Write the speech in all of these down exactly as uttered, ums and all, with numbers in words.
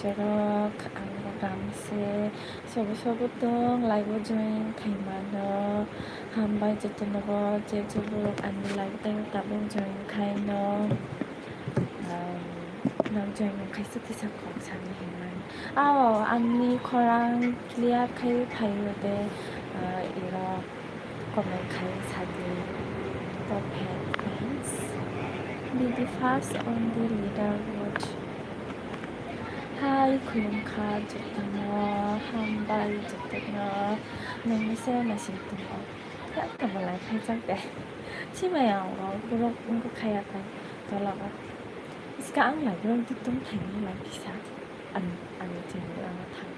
Chorok, ang bo gamse, sobo sobo tong, live o join khaimano. Hambai jotonobo, je je borok ani live tei tabuk join khaino. Ang, nok join wngkhaisa kisa kok sani hinmani. Ao, ani khorang clear khai phaio de, ah, iro comment khai sadi. Open friends. Be the first on the leaderboard. Hai, khulumkha jotono, hambai jotono, nangni se masing tongo. Ya, tamo lai khaijak de. Simaya ang o, borok wngkha khaya khai, tola o. Iska ang lai, borok di tong thaini lai kisa. Ang, ang chini ang thang.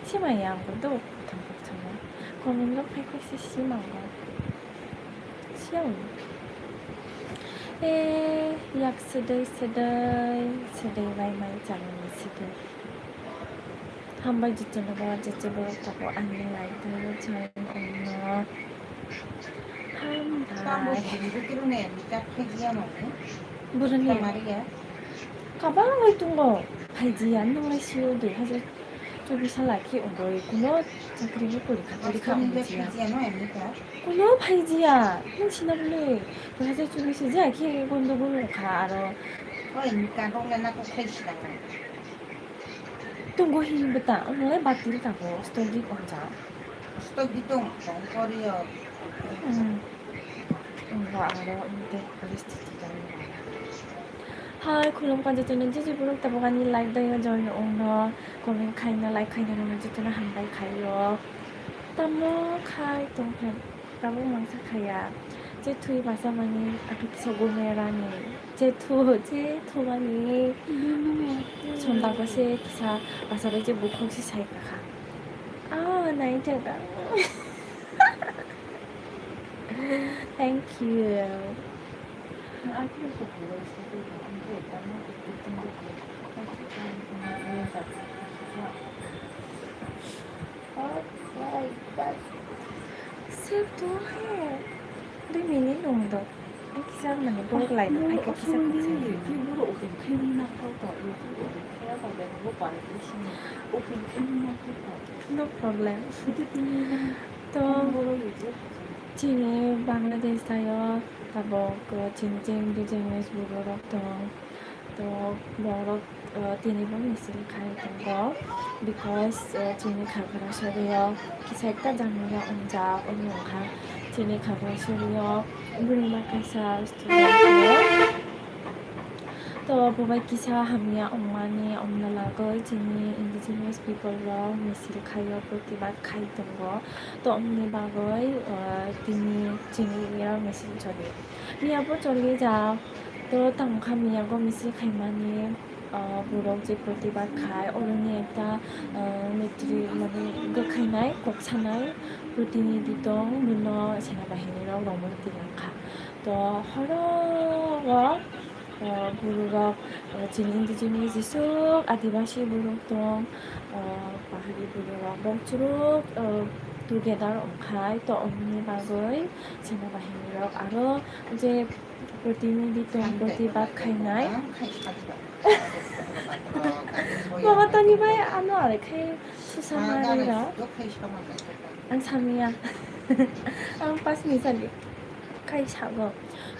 Simaya ang o, do, thang thang thang. Comment rok khai khai se simang o. Siya o. Eh, yak sedai, sedai, sedai bai mai chang ni sedai. Hambai jotono bo, je je borok tabuk ani live o join wngno. Hambai. Boroni kabang bai tongo. Phaijiya, nwnglai sio dui hajar chobbish sala khe wngwi kuno chakri ni porikha porikha wngjiya. Kuno phaijiya, nwng sina bwlwi. Dui hajar chobbish ja khe gondogol wngkha aro. Tongo hini bwta, omo le batil tabuk, stogit wngjak. Stogit wng, tong kori o. Hmm. Wngkha aro, wngte police titi tong. Hai, khulumkha jotono, je je borok tabuk ani live dayo join wngno, comment khaina, like khaina, nono jotono hambai khaio. Tamo khai tongkha. Tabuk mangsa khaya, je thwi basa mani, athuk kisa gome rani, je thu, je thu mani. Sonda ko se kisa basa bai je bukhuk se sai kakha. Ah, nai thaka. Thank you. Sir, tu hai. Dui minute nung do. Ai, kisa mani borok lai no, ai, kisa kok sai. No problem. To, chini Bangladesh tayo, tabok, chini, chini indigenous borok tong. To borok, uh, tini bo misil khai tongo, because, uh, chini Khagra sorio kisa ekta jangmaya wngjak, omo wngkha chini Khagra sorio bwrwima kaisa student tongo. To bo bai kisa hamya wngmani, omna lagoi chini indigenous people rok misil khaio, protibad khai tongo. To omni bagoi, uh, tini chini area misil choli. Miya bo choli jak. To tamo kha miya go misil khaimani, ah, borok je protibad khai, oroni ekta, ah, netri, mane, gokhainai, kok sanai protinidhi tong, buno senabahini rok romwi tilang kha. To horo o, ah, borok rok, ah, chini indigenous jesuk adibasi borok tong, ah, pahari borok rok, borok churuk, ah, together ongkhai, to omni bagwi senabahini rok aro je protinidhi tong protibad khainai. Mama tani bai ano are khai susa mari ra. Ang samia. Ang pas ni sali khai sago.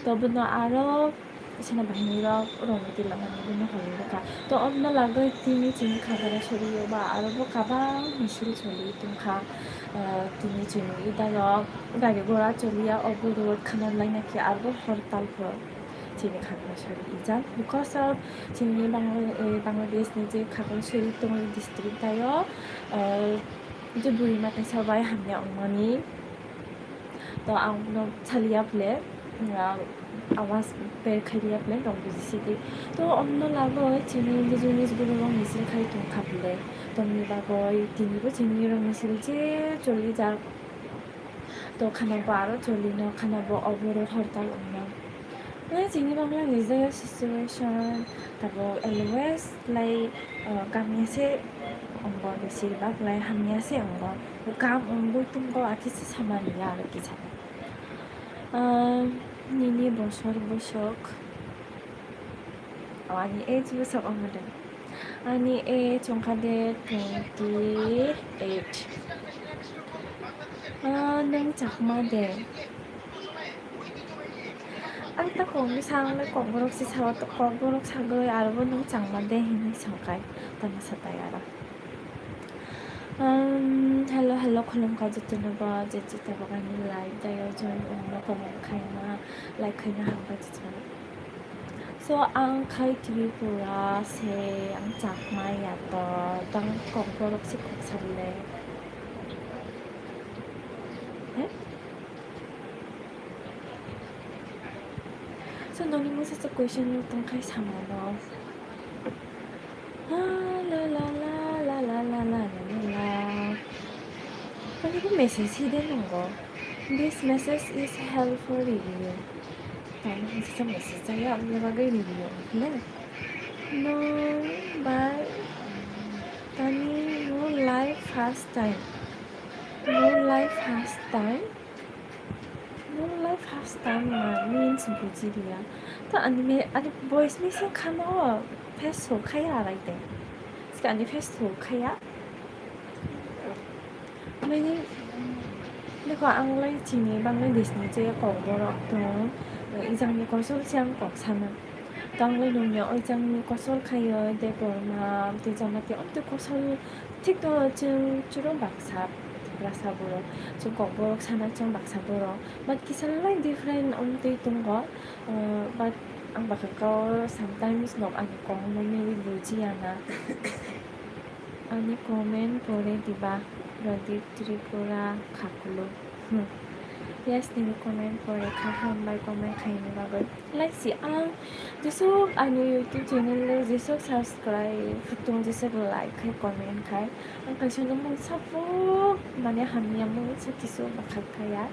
To buno aro senabahini rok romwi tilamani buno holi rwkha. To obno lagwi tini chini Khagra sorio ba aro bo kabang misil choli tongkha. Ah, tini chini idaro gari gora choliya, obo road khana laina khe aro hortal pho. Chini Khagra sori ijak. Because of chini Bangla-, eh, Bangladesh ni je Khagra sori tongwi district tayo, eh, je bwrwi mataisa bai hamya wngmani. To ang no saliya ple, ah, awas ber khaiya ple, tong buji sidi. To omno lagoi chini indigenous borok rok misil khai tongkha ple. Tongni bagoi tini bo chini rok misil je choli jak. To khana bo aro choli no, khana bo oborot hortal wngno. Tei chini Bangladesh o situation tabuk always lai, ah, kamya se wngo, besir bak lai hamya se wngo. Kam wngwi tongo, akhe se samani ya aro kisa. Ah, nini bosor bwswk, oh, ani age bwswk wngma de. Ani age wngkha de twenty eight. Ah, nwng Chakma de? Ang ta kokni sa, ang le kokborok se sao, kokborok sagwi aro bo nwng Chakma de hinwi songkha, tamo satai aro. Um, hello, hello, khulumkha jotono bo, je je tabuk ani live dayo join wngno comment khaima, like khaima hambai jotono. So, ang khai Tripura se, ang Chakma ya to, tang kokborok se kok sabile. He? So, noni masa sa question no tong khai samano. La, la, la, la, la, la, la, la, la, la, la. Kani ko message hi de nongo. This message is help for review. Tamo hwnsa sa message jaya, aboni bagwi review wngkhe. No, by Tani, no life first time. No life first time. No life first time ma means buji liya. To ani me, ani voice message khama o face show khaya arai de. Ska ani face show khaya. Mani, dekho, ang lai chini Bangladesh ni je kokborok tong, ijang ni kosol se ang kok sana. Tang lai nung ya oi jang ni kosol khayo Debbarma, tei Jamatia, omtwi kosol thik tongo chwng chwrwng baksa, Tiprasa borok, chwng kokborok sana chwng baksa borok. But kisa lai different omtwi tongo, uh, but ang bwkhak o sometimes nok ani kok hwnwi bujiya na. Ani comment pore diba, Pradip Tripura khakulu. Hmm. Yes, nini comment pore kha, hambai comment khaini bagwi. Like si ang jesuk ani YouTube channel le jesuk subscribe, tung jesuk like khai comment khai. Ang kaisa no mung sabuk mane hamya mung sa kisu bakhak khaya.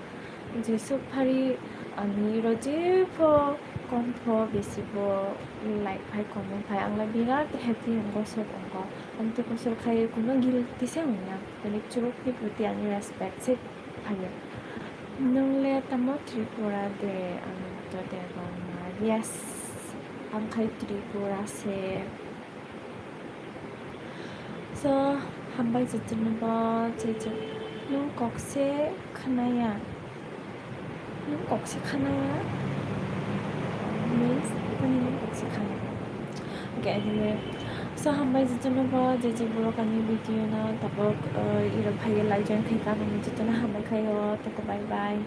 Jesuk phari ani ro jepho kompho bisi bo like khai comment khai. Ang la birat happy ang gosok ang go. Ang to kosol khai kuno guilty se wngya. Ani churuk ni proti ani respect se phaiya. Nung le tamo Tripura de, ang to Debbarma. Yes, ang khai Tripura se. So, hambai jotono bo, je je, nung kok se khnaya. Nung kok se khanaya? Means, tini nung kok se khanaya. Okay, anyway. So, hambai jotono bo, je je borok ani video no tabuk, uh, iro phaiye like join khaika, nini jotono hambai khaio. Tata bye bye.